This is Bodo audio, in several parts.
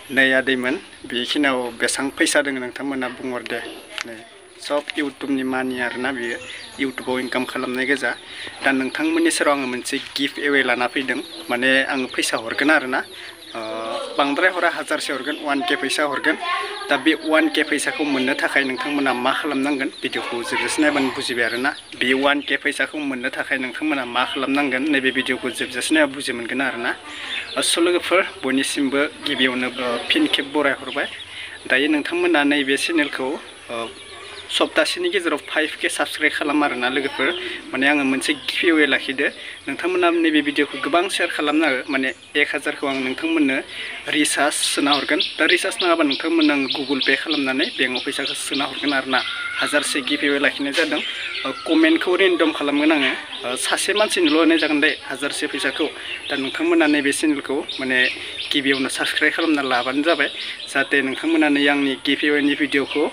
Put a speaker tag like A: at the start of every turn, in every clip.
A: नै आदैमोन बेखिनियाव बेसेबां फैसा दङ नोंथांमोना बुंहर दे। नै सब इउटुबनि मानि आरोना बियो इउटुबाव इनकाम खालामनाय गोजा। दा नोंथांमोननि सेराव आङो मोनसे गिफ्ट एवे लाना फैदों। माने आङो फैसा हरगोन आरोना बांद्राय हरा 1000 हरगोन 1K फैसा हरगोन। दा बे 1K फैसाखौ मोननो थाखाय नोंथांमोना मा खालामनांगोन भिडिअखौ जोबजासे नायबानो बुजिबाय आरोना। बे 1K फैसाखौ मोननो थाखाय नोंथांमोना मा खालामनांगोन नैबे भिडिअखौ जोबजासे नायबा बुजि मोनगोन आरोना। स' लोगोफोर बयनिसिमबो गिबियावनो फिन खेब बरायहरबाय। दायो नोंथांमोना नैबे चेनेलखौ सप्तासेनि गेजेराव 5K साबस्क्राइब खालाम आरोना लोगोफोर। माने आङो मोनसे गिफ्ट लाखिदो। नोंथांमोना नैबे भिडिअखौ गोबां शेयार खालामनो हागोन। माने 1000खौ आं नोंथांमोननो रिचार्ज सोना हरगोन। दा रिचार्ज नाङाबा नोंथांमोननो आं गुगल पे खालामनानै बेंकआव फैसाखौ सोना हरगोन आरोना। 1000से गिफ्ट लाखिनाय जादों। कमेन्टखौ रेन्डम खालामगोन आङो। सासे मानसिनोल' होनाय जागोन दे 1000से फैसाखौ। दा नोंथांमोना नैबे चेनेलखौ माने गिबियावनो साबस्क्राइब खालामना लाबानो जाबाय। जाहाथे नोंथांमोना नै आंनि गिफ्टनि भिडिअखौ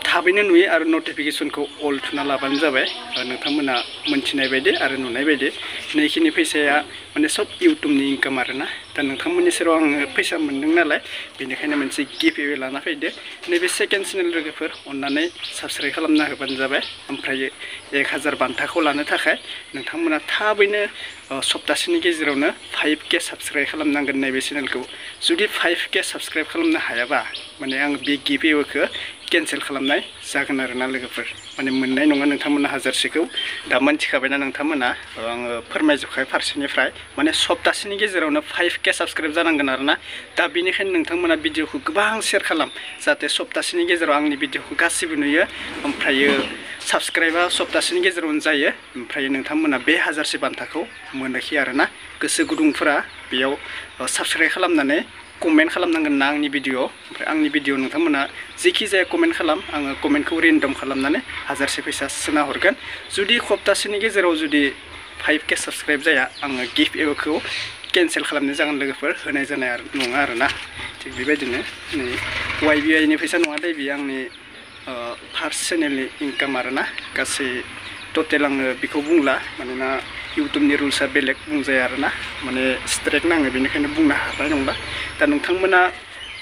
A: थाबैनो नुयो आरो नटिफिकेसनखौ अल थुना लाबानो जाबाय। नोंथांमोना मोनथिनाय बायदि आरो नुनाय बायदि नैखिनि फैसाया माने सब इउटुबनि इनकाम आरोना। दा नोंथांमोननि सेराव आङो फैसा मोनदों नालाय बेनिखायनो मोनसे गिफ्ट लाना फैदो। नैबे सेकेन्ड चेनेल लोगोफोर अननानै साबस्क्राइब खालामना होबानो जाबाय। ओमफ्राय 1000 बान्थाखौ लानो थाखाय नोंथांमोना थाबैनो सप्तासेनि गेजेरावनो 5K साबस्क्राइब खालामनांगोन नैबे चेनेलखौ। जुदि 5K साबस्क्राइब खालामनो हायाबा माने आं बे गिफ्टखौ केन्सेल खालामनाय जागोन आरोना लोगोफोर। माने मोननाय नङा नोंथांमोना 1000सेखौ। दा मोनथिखाबायना नोंथांमोना आङो फोरमायजोबखाबाय फारसेनिफ्राय। माने सप्तासेनि गेजेरावनो 5K साबस्क्राइब जानांगोन आरोना। दा बेनिखायनो नोंथांमोना भिडिअखौ गोबां शेयार खालाम जाहाथे सप्तासेनि गेजेराव आंनि भिडिअखौ गासिबो नुयो। ओमफ्रायो साबस्क्राइबा सप्तासेनि गेजेरावनो जायो। ओमफ्राय नोंथांमोना बे 1000से बान्थाखौ मोनोखि आरोना। गोसो गुदुंफोरा बेयाव साबस्क्राइब खालामनानै कमेन्ट खालामनांगोन ना आंनि भिडिअ। ओमफ्राय आंनि भिडिअ नोंथांमोना जेखि जाया कमेन्ट खालाम। आङो कमेन्टखौ रेन्डम खालामनानै 1000से फैसा सोना हरगोन। जुदि सप्तासेनि गेजेराव जुदि 5K साबस्क्राइब जाया आङो गिफ्ट एवेखौ केन्सेल खालामनाय जागोन लोगोफोर। होनाय जानाय नङा आरोना। थिग बेबायदिनो नै YBIनि फैसा नङा दे बेयो आंनि फार्स्ट चेनेलनि इनकाम आरोना। गासै टटेल आङो बेखौ बुंला मानोना इउटुबनि रुल्सआ बेलेग बुंजाया आरोना। माने स्ट्राइक नाङो बेनिखायनो बुंनो हानाय नंला। दा नोंथांमोना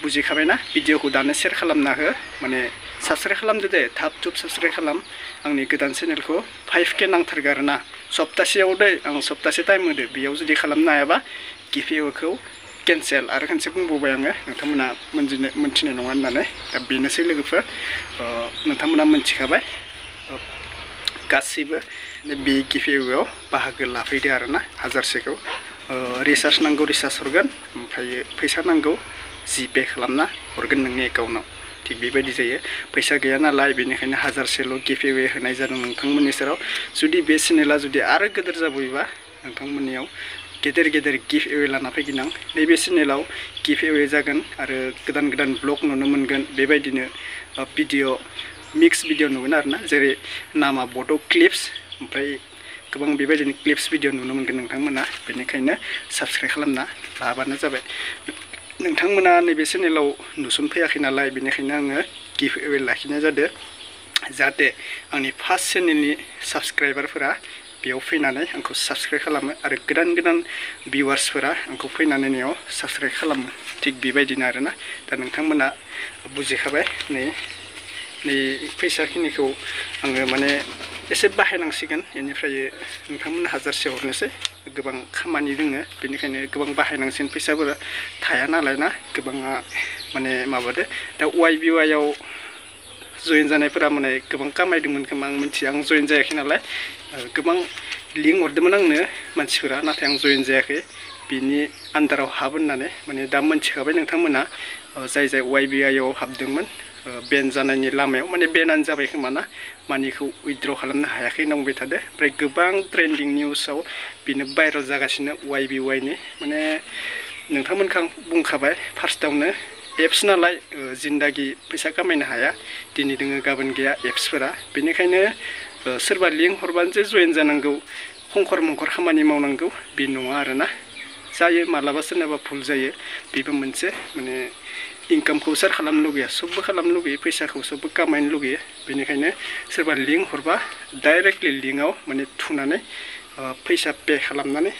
A: बुजिखाबायना भिडिअखौ दानो शेयार खालामना हो। माने साबस्क्राइब खालामदो दे थाब साबस्क्राइब खालाम आंनि गोदान चेनेलखौ। 5K नांथारगौ आरोना सप्तासेयाव दे। आं सप्तासे टाइम होदो बेयाव जुदि खालामनो हायाबा गिफ्ट एवेखौ केन्सेल। आरो खनसे बुंबावबाय आङो नोंथांमोना मोनथिनाय नङा होननानै। दा बेनोसै लोगोफोर नोंथांमोना मोनथिखाबाय। गासैबो बे गिफ्ट एवेआव बाहागो लाफैदो आरोना। 1000सेखौ रिचार्ज नांगौ रिचार्ज हरगोन। ओमफ्राय फैसा नांगौ जिपे खालामना हरगोन नोंनि एकाउन्टआव। थिग बेबायदि जायो। फैसा गैया नालाय बेनिखायनो 1000सेल' गिफ्ट एवे होनाय जादों नोंथांमोननि सेराव। जुदि बे चेनेला जुदि आरो गिदिर जाबोयोबा नोंथांमोननियाव गेदेर गिफ्ट एवे लाना फैगोन आं। नैबे चेनेलाव गिफ्ट एवे जागोन आरो गोदान गोदान ब्लग नुनो मोनगोन। बेबायदिनो भिडिअ मिक्स भिडिअ नुगोन आरोना। जेरै नामा बड' क्लिप्स ओमफ्राय गोबां बेबायदिनो क्लिप्स भिडिअ नुनो मोनगोन नोंथांमोना। बेनिखायनो साबस्क्राइब खालामना लाबानो जाबाय। नोंथांमोना नैबे चेनेलाव नुसनफैयाखै नालाय बेनिखायनो आङो गिफ्ट एवे लाखिनाय जादों। जाहाथे आंनि फार्स्ट चेनेलनि साबस्क्राइबारफोरा बेयाव फैनानै आंखौ साबस्क्राइब खालामो आरो गोदान गोदान भिउवार्सफोरा आंखौ फैनानै नैयाव साबस्क्राइब खालामो। थिग बेबायदिनो आरोना। दा नोंथांमोना बुजिखाबाय। नै फैसाखिनिखौ आङो माने एसे बाहायनांसिगोन। बेनिफ्राय नोंथांमोना 1000से हरनोसै। गोबां खामानि दोङो बेनिखायनो गोबां बाहायनांसिगोन। फैसाफोरा थाया नालाय ना गोबाङा माने माबादो। दा YBIआव जइन जानायफोरा माने गोबां खामायदोंमोन खोमा आं मिथिया। आं जइन जायाखै नालाय गोबां लिंक हरदोंमोन आंनो मानसिफोरा। नाथाय आं जइन जायाखै बिनि आन्दाराव हाब होननानै। माने दा मोनथिखाबाय नोंथांमोना जाय YBIआव हाबदोंमोन बेन जानायनि लामायाव माने बेनानो जाबाय खोमा ना। मानिखौ उइथड्र खालामनो हायाखै होनना बुंबाय थादो। ओमफ्राय गोबां ट्रेन्डिं निउसाव बेनो भाइरेल जागासिनो YBIनि। माने नोंथांमोनखौ आं बुंखाबाय फार्स्टआवनो एप्स नालाय जिन्दागि फैसा खामायनो हाया। दिनै दोङो गाबोन गैया एप्सफोरा। बेनिखायनो सोरबा लिंक हरबानो जे जइन जानांगौ खंखर मंखर खामानि मावनांगौ बे नङा आरोना। जायो मालाबा सोरनाबा भुल जायो। बेबो मोनसे माने इनकामखौ सोर खालामनो लुगैया सबबो खालामनो लुगैयो। फैसाखौ सबबो खामायनो लुगैयो। बेनिखायनो सोरबा लिंक हरबा डाइरेक्टलि लिंकआव माने थुनानै फैसा पे खालामनानै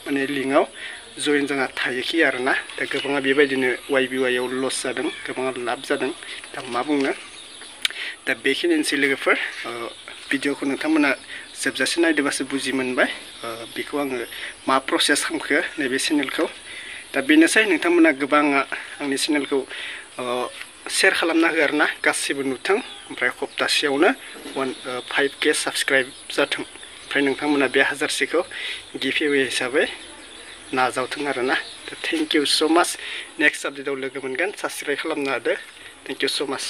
A: माने लिंकआव जइन जोंहा थायोखि आरोना दा गोबाङा बेबायदिनो YBY आव लस जादों गोबाङा लाब जादों दा मा बुंनो दा बेखिनिसै लोगोफोर भिडिअखौ नोंथांमोना जोबजासे नायदोंबासो बुजि मोनबाय बेखौ आङो मा प्रसेस खालामखो नैबे चेनेलखौ दा बेनोसै नोंथांमोना गोबाङा आंनि चेनेलखौ शेयार खालामना हो आरोना गासिबो नुथों ओमफ्राय सप्तासेयावनो 5K साबस्क्राइब जाथों ओमफ्राय नोंथांमोना बे 1000सेखौ गिफ्ट एवे हिसाबै नाजावथों आरोना दा थेंक इउ स' माच नेक्स्ट आपडेटआव लोगो मोनगोन साबस्क्राइब खालामनो हादो थेंक इउ स' माच